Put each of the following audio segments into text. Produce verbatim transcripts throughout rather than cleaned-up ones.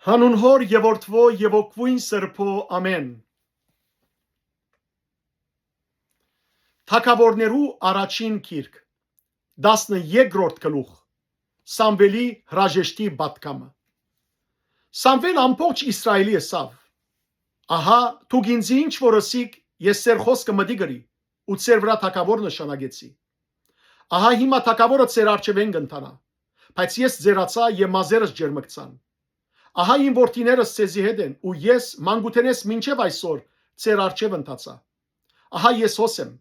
Հանուն Հօր եւ Որդւոյ եւ Հոգւոյն Սրբոյ, ամէն։ Թագաւորներու առաջին գիրք, տասներկրորդ գլուխ, Սամուէլի հրաժեշտի պատգամը։ Սամուէլ ամբողջ Իսրայէլի ըսաւ. «Ահա, դուք ինծի ինչ որ ըսիք, ես ձեր խօսքը մտի կրի ու ձեր վրայ թագաւոր նշանակեցի։ Ահա հիմա թագաւորը ձեր առջեւէն կ'ընթանայ, բայց ես ձեռացայ եւ մազերս ջերմկցան։ Ահա իմ որդիներս ձեզի հետ են ու ես մանկութենէս մինչեւ այսօր ձեր առջեւ ընթացայ։ Ահա ես հոս եմ։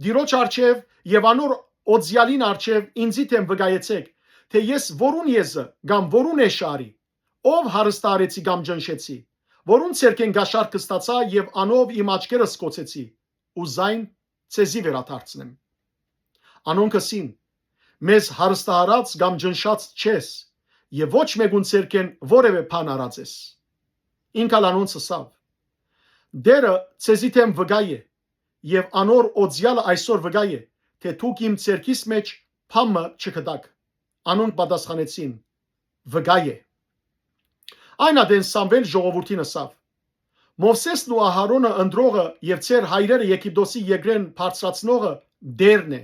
Տիրոջ առջեւ եւ անոր օծեալին առջեւ ինծի դէմ վկայեցէք, թէ ես որուն եզը կամ որուն էշը առի, ով հարստարեցի կամ ճնշեցի, որուն ձեռքէն կաշառք կստացայ եւ անով իմ աչքերս կ'օծեցի ու զայն ձեզի վերադարձնեմ»։ Անոնք ըսին. «Մեզ հարստահարած կամ ճնշած չես եւ ոչ մէկուն ձեռքէն որեւէ բան առած ես»։ Ինք ալ անոնց ըսաւ. «Տէրը ձեզի դէմ վկայ է եւ անոր օծեալը այսօր վկայ է, թէ դուք իմ ձեռքիս մէջ բան մը չգտաք»։ Անոնք պատասխանեցին. «Վկայ է»։ Այն ատեն Սամուէլ ժողովուրդին ըսաւ. «Մովսէսն ու Ահարոնը ընտրողը եւ ձեր հայրերը Եգիպտոսի երկրէն բարձրացնողը Տէրն է։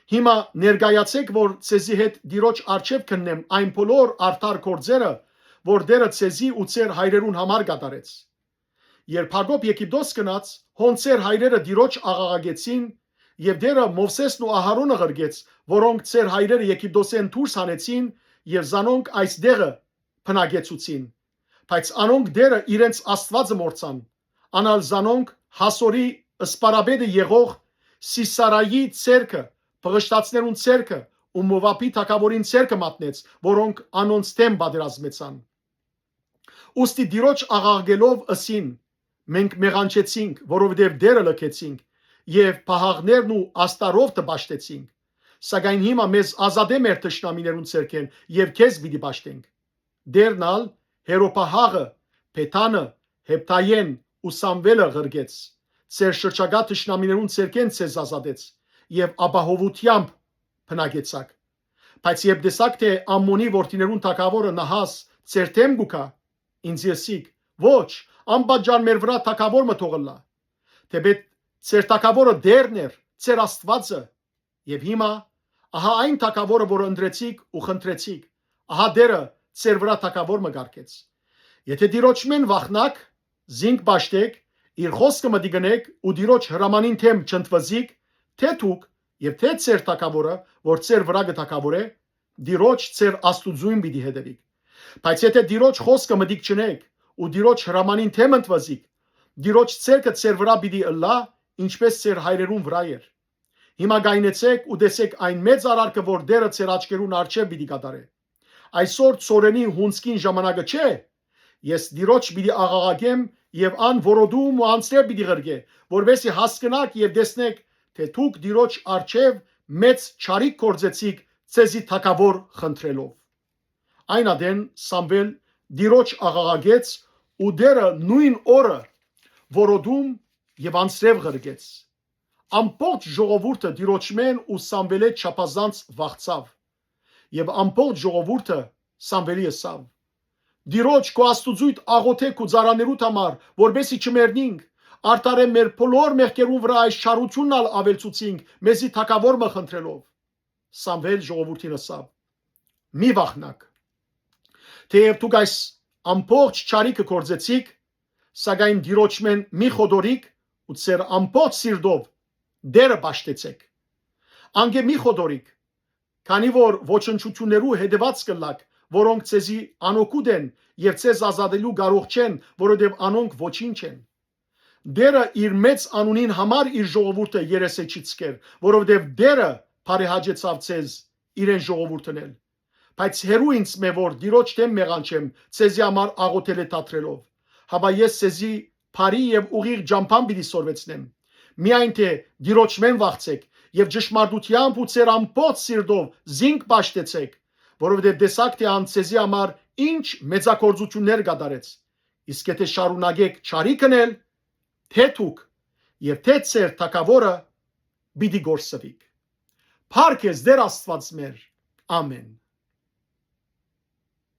Հիմա ներկայացէք, որ ձեզի հետ Տիրոջ առջեւ քննեմ այն բոլոր արդար գործերը, որ Տէրը ձեզի ու ձեր հայրերուն համար կատարեց։ Երբ Յակոբ Եգիպտոս գնաց, հոն ձեր հայրերը Տիրոջ աղաղակեցին, եւ Տէրը Մովսէսն ու Ահարոնը ղրկեց, որոնք ձեր հայրերը Եգիպտոսէն դուրս հանեցին եւ զանոնք այս տեղը բնակեցուցին։ Բայց անոնք Տէրը իրենց Աստուածը մոռցան, անալ զանոնք Հասորի սպարապետը եղող Սիսարայի ձեռքը, պղշտացներուն ձեռքը ու Մովաբի թագաւորին ձեռքը մատնեց, որոնք անոնց դէմ պատերազմեցան։ Ուստի Տիրոջ աղաղակելով ըսին. "Մենք մեղանչեցինք, որովհետեւ Տէրը լքեցինք եւ պահակներն ու Աստարովթը պաշտեցինք, սակայն հիմա մեզ ազատէ մեր թշնամիներուն ձեռքէն եւ քեզ պիտի պաշտենք"։ Տէրն ալ Հերոփահաղը, Փեթանը, Հեփթայէն ու Սամուէլը ղրկեց։ Ձեր շրջակայ թշնամիներուն ձեռքէն ձեզ ազատեց եւ ապահովութեամբ բնակեցաք։ Բայց երբ տեսաք, թէ Ամմոնի որդիներուն թագաւորը Նահաս ձեր դէմ կու գայ, ինձի ըսիք. "Ոչ, անպատճառ մեր վրայ թագաւոր մը թող ըլլայ"։ Թէպէտ ձեր թագաւորը Տէրն էր, ձեր Աստուածը, եւ հիմա, ահա այն թագաւորը, որը ընտրեցիք ու խնդրեցիք, ահա Տէրը ձեր վրայ թագաւոր մը կարգեց։ Եթէ Տիրոջմէն վախնաք, զինք պաշտէք, իր խօսքը մտի գնէք ու Տիրոջ հրամանին դէմ չընդվզիք, թէ դուք եւ թէ ձեր թագաւորը, որ ձեր վրայ կը թագաւորէ, Տիրոջ ձեր Աստուծոյն պիտի հետեւիք։ Բայց եթէ Տիրոջ խօսքը մտիկ չնեք ու Տիրոջ հրամանին դէմ ընթվզիք, Տիրոջ ձեռքը ձեր վրայ պիտի ըլլայ, ինչպէս ձեր հայրերուն վրայ էր։ Հիմա գայնեցեք ու տեսեք այն մեծ արարքը, որ Տէրը ձեր աչքերուն առջեւ պիտի կատարէ։ Այսօր ցորենի հունձքին ժամանակը չէ։ Ես Տիրոջ պիտի աղաղակեմ եւ ան որոտում ու անձրեւ պիտի ղրկէ, որպեսզի հասկնաք եւ տեսնեք, թէ դուք Տիրոջ առջեւ մեծ չարիք գործեցիք՝ ձեզի թագաւոր խնդրելով։ Այն ատեն Սամուէլ Տիրոջ աղաղակեց ու Տէրը նոյն օրը որոտում եւ անձրեւ ղրկեց։ Ամբողջ ժողովուրդը Տիրոջմէն ու Սամուէլէ չափազանց վախցաւ։ Եւ ամբողջ ժողովուրդը Սամուէլի ըսաւ. "Տիրոջ քո Աստուծոյդ աղօթէ քու ծառաներուդ համար, որպեսզի չմեռնինք, արդարէ մեր բոլոր մեղքերուն վրայ այս չարութիւնն ալ աւելցուցինք, մեզի թագաւոր մը խնդրելով"։ Սամուէլ ժողովուրդին ըսաւ. "Մի վախնաք, թէեւ դուք այս ամբողջ չարիքը գործեցիք, սակայն Տիրոջմէն մի խոտորիք ու ձեր ամբողջ սիրտով Տէրը պաշտեցեք։ Անկէ մի խոտորիք, քանի որ ոչնչութիւններու հետեւած կ'ըլլաք, որոնք ձեզի անօգուտ են եւ ձեզ ազատելու կարող չեն, որովհետեւ անոնք ոչինչ են։ Տէրը իր մեծ անունին համար իր ժողովուրդը երեսէ չի ցկեր, որովհետեւ Տէրը բարեհաճեցաւ ձեզ իրեն ժողովուրդն էլ։ Բայց հեռու ինձմէ, որ Տիրոջ դէմ մեղանչեմ, ձեզի համար աղօթելէ դադրելով։ Հապա ես ձեզի բարի եւ ուղիղ ճամբան պիտի սորվեցնեմ։ Միայն թէ Տիրոջմէն վախցէք եւ ճշմարտութեամբ ու ձեր ամբողջ սիրտով զինք պաշտեցեք, որովհետեւ տեսաք, թէ ան ձեզի համար ինչ մեծագործութիւններ կատարեց։ Իսկ եթէ շարունակեք չարիք ընել, թէ դուք եւ թէ ձեր թագաւորը պիտի կորսուիք։ Փառք ես Տէր Աստուած մեր։ Ամէն։